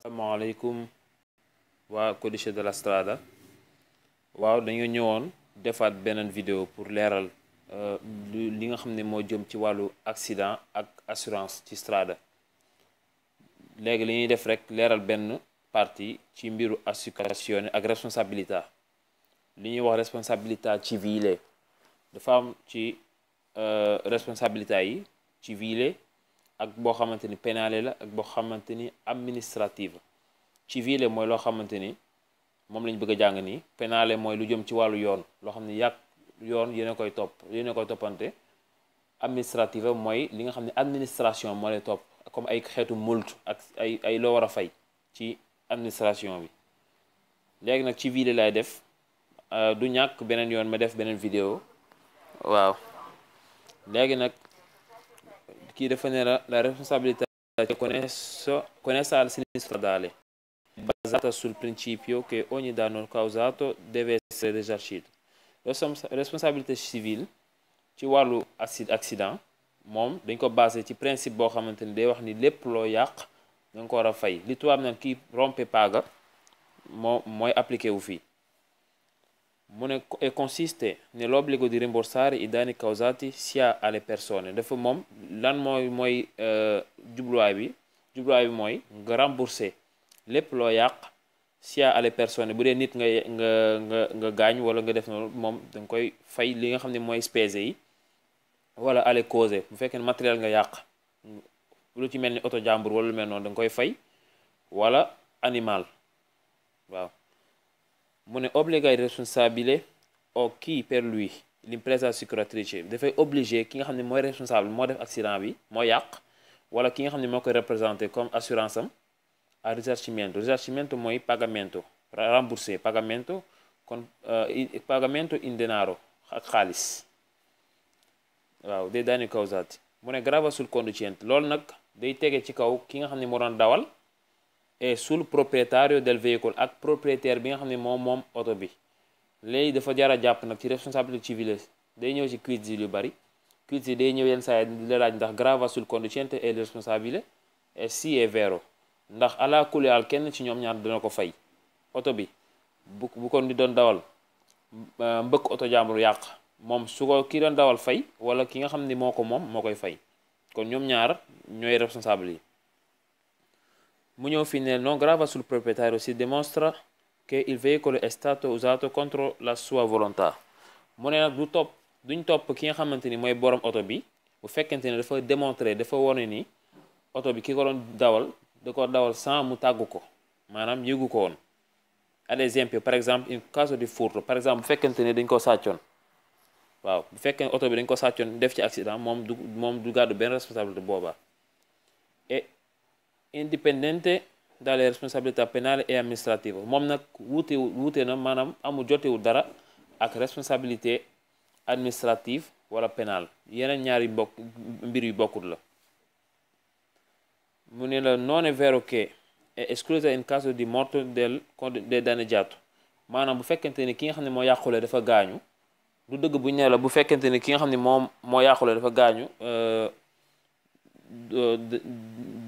Asalaamaaleykum waa Codice della Strada. waaw dañoo ñëwoon defaat beneen vidéo pour leeral li nga xam ne moo jëm ci wàllu accident ak assurance ci strada. léegi li ñuy def rek leeral benn partie ci mbiru assicurazione ak responsabilità. li ñuy wax responsabilità civile dafa am ci responsabilità yi civile ak boo xamante ni pénale la ak boo xamante ni administrative. civile mooy loo xamante ni moom lañ bëgg a jàng nii. pénale mooy lu jëm ci wàllu yoon loo xam ne yàq yoon yéen a koy topp yéen a koy toppante. administrative mooy li nga xam ne administration moo lay topp comme ay xeetu multa ak ay loo war a fay ci administration bi. léegi nag civile lay def du ñàkk beneen yoon ma def beneen vidéo. waaw léegi nag kii dafa ne la responsabilità connessa al sinistro stradale basata sul principio che ogni danno causato deve essere risarcito. responsabilité civile ci wàllu accident moom dañ ko basé ci principe boo xamante ni day wax ni lépp loo yàq da nga ko war a fay. li tubaab nag kii rompe paga mooy appliqué wu fii. mu ne e consiste nell'obbligo di rimborsare i danni causati sia alle persone. dafa moom lan mooy jubluwaay bi mooy nga rembourser lépp loo yàq sia alle persone. bu dee nit nga gaañ wala nga def noonu moom da nga koy fay li nga xam ne mooy spese yi. wala alle cause bu fekkee ne matériel nga yàq lu ci mel ni oto jàmbur wala lu mel noonu da nga koy fay wala animal. waaw mu ne obbliga il responsabile o chi per lui l'impresa assicuratrice. dafay obligé ki nga xam ne mooy responsable moo def accident bi moo yàq wala ki nga xam ne moo koy représenté comme assurance am a risarcimento. risarcimento mooy pagamento remboursé pagamento kon pagamento in denaro ak xaalis. waaw dei danni causati. mu ne grava sul conducente. loolu nag day tege ci kaw ki nga xam ne moo doon dawal et sul proprietario del veicolo ak propriétaire bi nga xam ne moom oto bi. léegi dafa jar a jàpp nag ci responsabilité civile day ñëw ci quiz yu bari. quiz yi day ñëw yenn saa yi di la laaj ndax grava sul conducente è responsabile et si è vero ndax ala kulli al kenn ci ñoom ñaar dina ko fay. oto bi bu ko di doon dawal mbëkk oto jàmbur yàq moom su ko kii doon dawal fay wala ki nga xam ni moo ko moom moo koy fay kon ñoom ñaar ñooy responsable yi. mu ñëw fi ne non grava sul proprietario si dimostra che il veicolo è stato usato contro la sua volontà. mu ne nag duñ topp ki nga xamante ni mooy borom oto bi bu fekkente ne dafa démontrer dafa wone ni oto bi ki ko doon dawal da ko dawal sans mu tàggu ko maanaam yëgu ko woon. ad esempio par exemple in caso di furto par exemple bu fekkente ne dañ ko sàccoon. waaw bu fekkee oto bi dañ ko sàccoon def ci accident moom du gàddu benn responsabilité boobaa. et indipendente dalle responsabilità penali e amministrative. moom nag wuute na maanaam amul jotewul dara ak responsabilité administrative wala pénal yeneen ñaari mbir yu bokkul la. mu ne la non è vero che è esclusa in caso di morte del danneggiato. maanaam bu fekkente ni ki nga xam ne moo yàqule dafa gaañu du dëgg bu ñu ne la bu fekkente ni ki nga xam ne moo yàqule dafa gaañu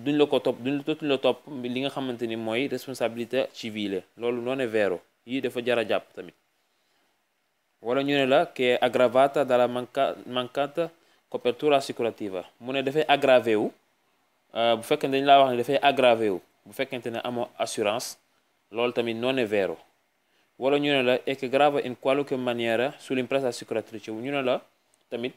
duñ la topp li nga xamante ni mooy responsabilité civile. loolu non è vero yii dafa jar a jàpp tamit. wala ñu ne la che è aggravata dalla mancata copertura assicurativa. mu ne dafay aggravé wu bu fekkente dañ laa wax ne dafay aggravé wu bu fekkente ne amoo assurance loolu tamit non è vero. wala ñu ne la è che grava in qualche maniera sull'impresa assicuratrice. ñu ne la tamit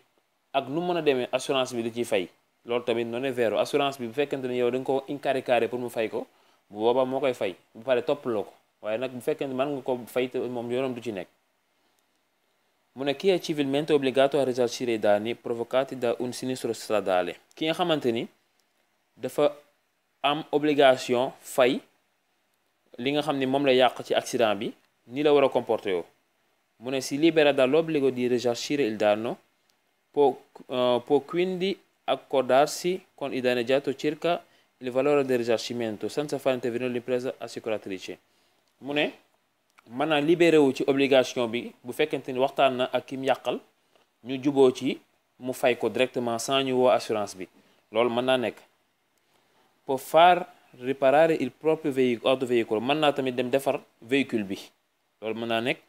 ak nu mën a demee assurance bi di ciy fay loolu tamit non è vero. assurance bi bu fekkente ne yow da nga ko incaricare pour mu fay ko bu boobaa moo koy fay bu pare topp la ko waaye nag bu fekkente mën nga ko fay te moom yoonam du ci nekk. mu ne chi è civilmente obbligato a risarcire i danni provocati da un sinistro stradale. ki nga xamante ni dafa am obligation fay li nga xam ni moom la yàq ci accident bi ni la war a comporter yoo. mu ne si libera dall'obbligo di risarcire il danno può quindi accordarsi con il danneggiato circa il valore del risarcimento senza far intervenire l'impresa assicuratrice. mu ne mën naa libéré wu ci obligation bi bu fekkente ni waxtaan na ak kim yàqal ñu juboo ci mu fay ko directement sans ñu woo assurance bi loolu mën naa nekk. può far riparare il proprio autoveicolo mën naa tamit dem defar véhicule bi loolu mën naa nekk.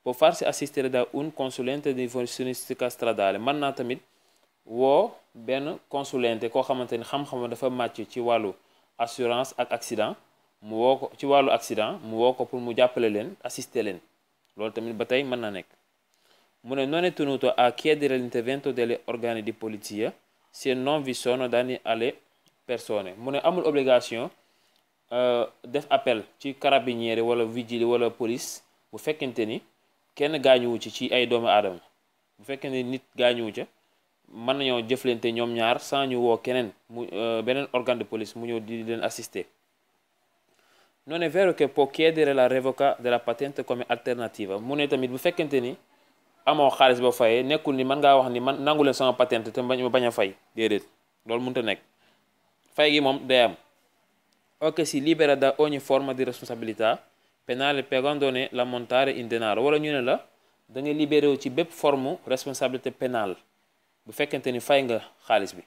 Può farsi assistere da un consulente di infortunistica stradale mën naa tamit woo benn consulente koo xamante ni xam-xam dafa màcc ci wàllu assurance ak accident mu woo ko ci wàllu accident mu woo ko pour mu jàppale leen assister leen loolu tamit ba tey mën na nekk. mu ne non è tenuto a chiedere l'intervento delle organi di polizia se non vi sono danni alle persone mu ne amul obligation def appel ci carabinieri wala vigile wala police bu fekkente ni kenn gaañuwu ci ay doomu aadama bu fekkee ne nit gaañuwu ca mën nañoo jëflante ñoom ñaar sans ñu woo keneen mu beneen organe de police mu ñëw di leen assister. Non è vero che può chiedere la revoca della patente come alternativa mu ne tamit bu fekkente ni amoo xaalis ba fayee nekkul ni mën ngaa wax ni man nangu leen sama patente te bañ a fay déedéet loolu mënut a nekk fay gi moom day am. O che si libera da ogni forma di responsabilità penale pagandone l'ammontare in denaro wala ñu ne la da nga libéré wu ci bépp forme responsabilité pénale bu fekkente ni fay nga xaalis bi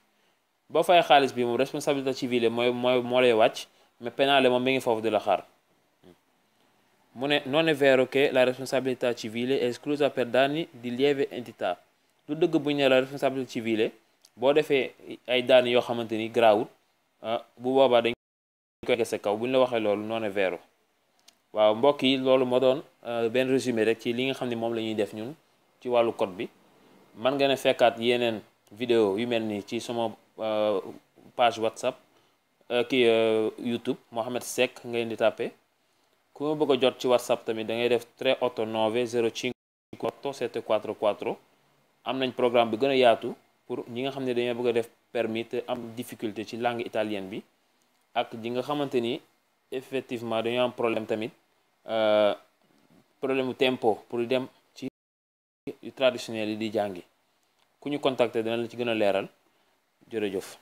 boo fay xaalis bi moom responsabilité civile moo lay wàcc mais pénale moom mi ngi foofu di la xaar. mu ne non è vero che la responsabilità civile è esclusa per danni di lieve entità du dëgg bu ñu ne la responsabilité civile boo defee ay daan yoo xamante ni garaawut bu boobaa dañ koy gese kaw bu ñu la waxee loolu non è vero. waaw mbokk yi loolu moo doon benn résumé rek ci li nga xam ne moom la ñuy def ñun ci wàllu code bi man nga ne fekkaat yeneen vidéo yu mel nii ci sama page WhatsApp YouTube Mohamed Seck ngay di tàppe ku ma bëgg a jot ci WhatsApp tamit da ngay def 389 058 744 am nañ programme bi gën a yaatu pour ñi nga xam ne dañoo bëgg a def permis te am difficulté ci langue italienne bi ak ñi nga xamante ni effectivement dañoo am problème tamit problème mu tempo pour dem ci traditionnel yi di jàngi ku ñu contacter dina la ci gën a leeral jërëjëf.